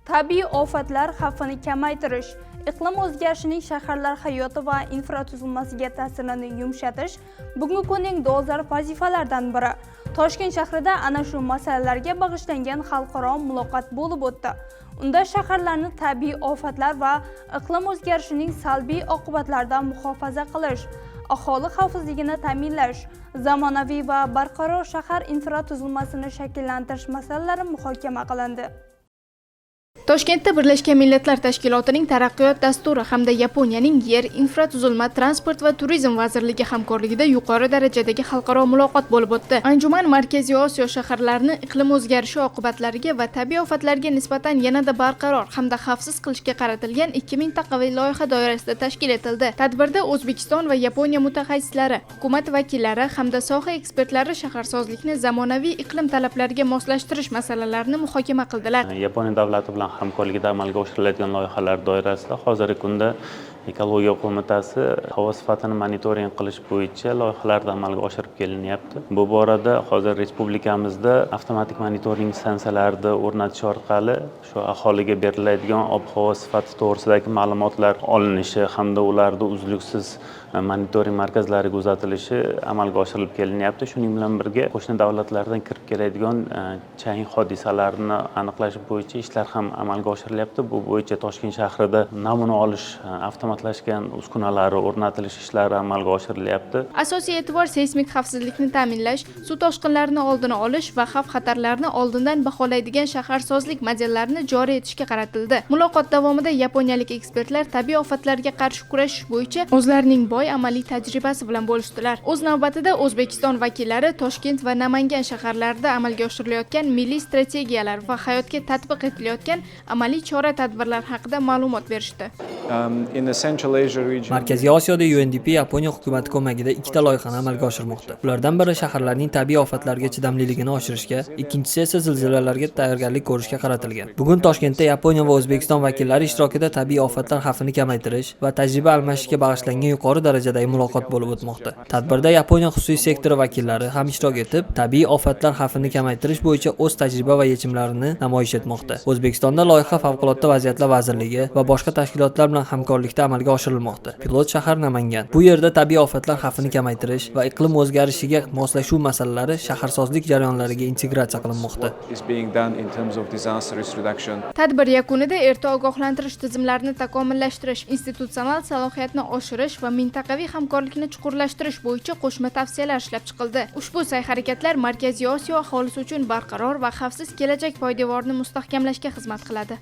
Tabiiy ofatlar xavfini kamaytirish, iqlim o'zgarishining shaharlar hayoti va infratuzilmasiga ta'sirini yumshatish bugungi kunning dolzarb vazifalaridan biri. Toshkent shahrida ana shu masalalarga bag'ishlangan xalqaro muloqot bo'lib o'tdi. Unda shaharlarni tabiiy ofatlar va iqlim o'zgarishining salbiy oqibatlaridan muhofaza qilish, aholi xavfsizligini ta'minlash, zamonaviy va barqaror shahar infratuzilmasini shakllantirish masalalari muhokama qilindi. Toshkentda Birlashgan Millatlar Tashkilotining Taraqqiyot dasturi hamda Yaponiyaning Yer, infratuzilma, transport va turizm vazirligi hamkorligida yuqori darajadagi xalqaro muloqot bo'lib o'tdi. Anjuman Markaziy Osiyo shaharlarini iqlim o'zgarishi oqibatlariga va tabiiy ofatlarga nisbatan yanada barqaror hamda xavfsiz qilishga qaratilgan ikki mintaqaviy loyiha doirasida tashkil etildi. Tadbirda O'zbekiston va Yaponiya mutaxassislari, hukumat vakillari hamda soha ekspertlari shaharsozlikni zamonaviy iqlim talablariga moslashtirish masalalarini muhokama qildilar. Yaponiya davlati bilan hamkorlikda amalga oshiriladigan loyihalar doirasida hozirgi kunda Ekologiya qo'mitasi havo sifatini monitoring qilish bo'yicha loyihalarni amalga oshirib kelinyapti. Bu borada hozir respublikamizda avtomatik monitoring stansiyalarini o'rnatish orqali shu aholiga beriladigan ob havo sifati to'g'risidagi ma'lumotlar olinishi hamda ularni uzluksiz monitoring markazlariga uzatilishi amalga oshirilib kelinyapti. Shuning bilan birga qo'shni davlatlardan kirib keladigan chang hodisalarini aniqlash bo'yicha ishlar ham amalga oshirilyapti. Bu bo'yicha Toshkent shahrida namuna olish avtomatlashgan uskunalari o'rnatilish ishlari amalga oshirilyapti. Asosiy e'tibor seysmik xavfsizlikni ta'minlash, suv toshqinlarini oldini olish va xavf xatarlarni oldindan baholaydigan shaharsozlik modellarini joriy etishga qaratildi. Muloqot davomida yaponiyalik ekspertlar tabiiy ofatlarga qarshi kurashish bo'yicha o'zlarining boy amaliy tajribasi bilan bo'lishdilar. O'z navbatida O'zbekiston vakillari Toshkent va Namangan shaharlarida amalga oshirilayotgan milliy strategiyalar va hayotga tatbiq etilayotgan amaliy chora tadbirlar haqida ma'lumot berishdi. In the Central Asia region, Markaziy Osiyoda UNDP Yaponiya hukumati ko'magida ikkita loyihani amalga oshirmoqda. Ulardan biri shaharlarning tabiiy ofatlarga chidamliligini oshirishga, ikkinchisi esa zilzilalarga tayyorgarlik ko'rishga qaratilgan. Bugun Toshkentda Yaponiya va O'zbekiston vakillari ishtirokida tabiiy ofatlar xavfini kamaytirish va tajriba almashishga bag'ishlangan yuqori darajadagi muloqot bo'lib o'tmoqda. Tadbirda Yaponiya xususiy sektori vakillari ham ishtirok etib, tabiiy ofatlar xavfini kamaytirish bo'yicha o'z tajriba va yechimlarini namoyish etmoqda. O'zbekistonda loyiha Favqulodda vaziyatlar vazirligi va boshqa tashkilotlar bilan hamkorlikda amalga oshirilmoqda. Pilot shahar Namangan. Bu yerda tabiiy ofatlar xavfini kamaytirish va iqlim o'zgarishiga moslashuv masalalari shaharsozlik jarayonlariga integratsiya qilinmoqda. Is being done in terms of disaster risk reduction. Tadbir yakunida erta ogohlantirish tizimlarini takomillashtirish, institutsional salohiyatni oshirish va mintaqaviy hamkorlikni chuqurlashtirish bo'yicha qo'shma tavsiyalar ishlab chiqildi. Ushbu sa'y-harakatlar Markaziy Osiyo aholisi uchun barqaror va xavfsiz kelajak poydevorini mustahkamlashga xizmat qiladi.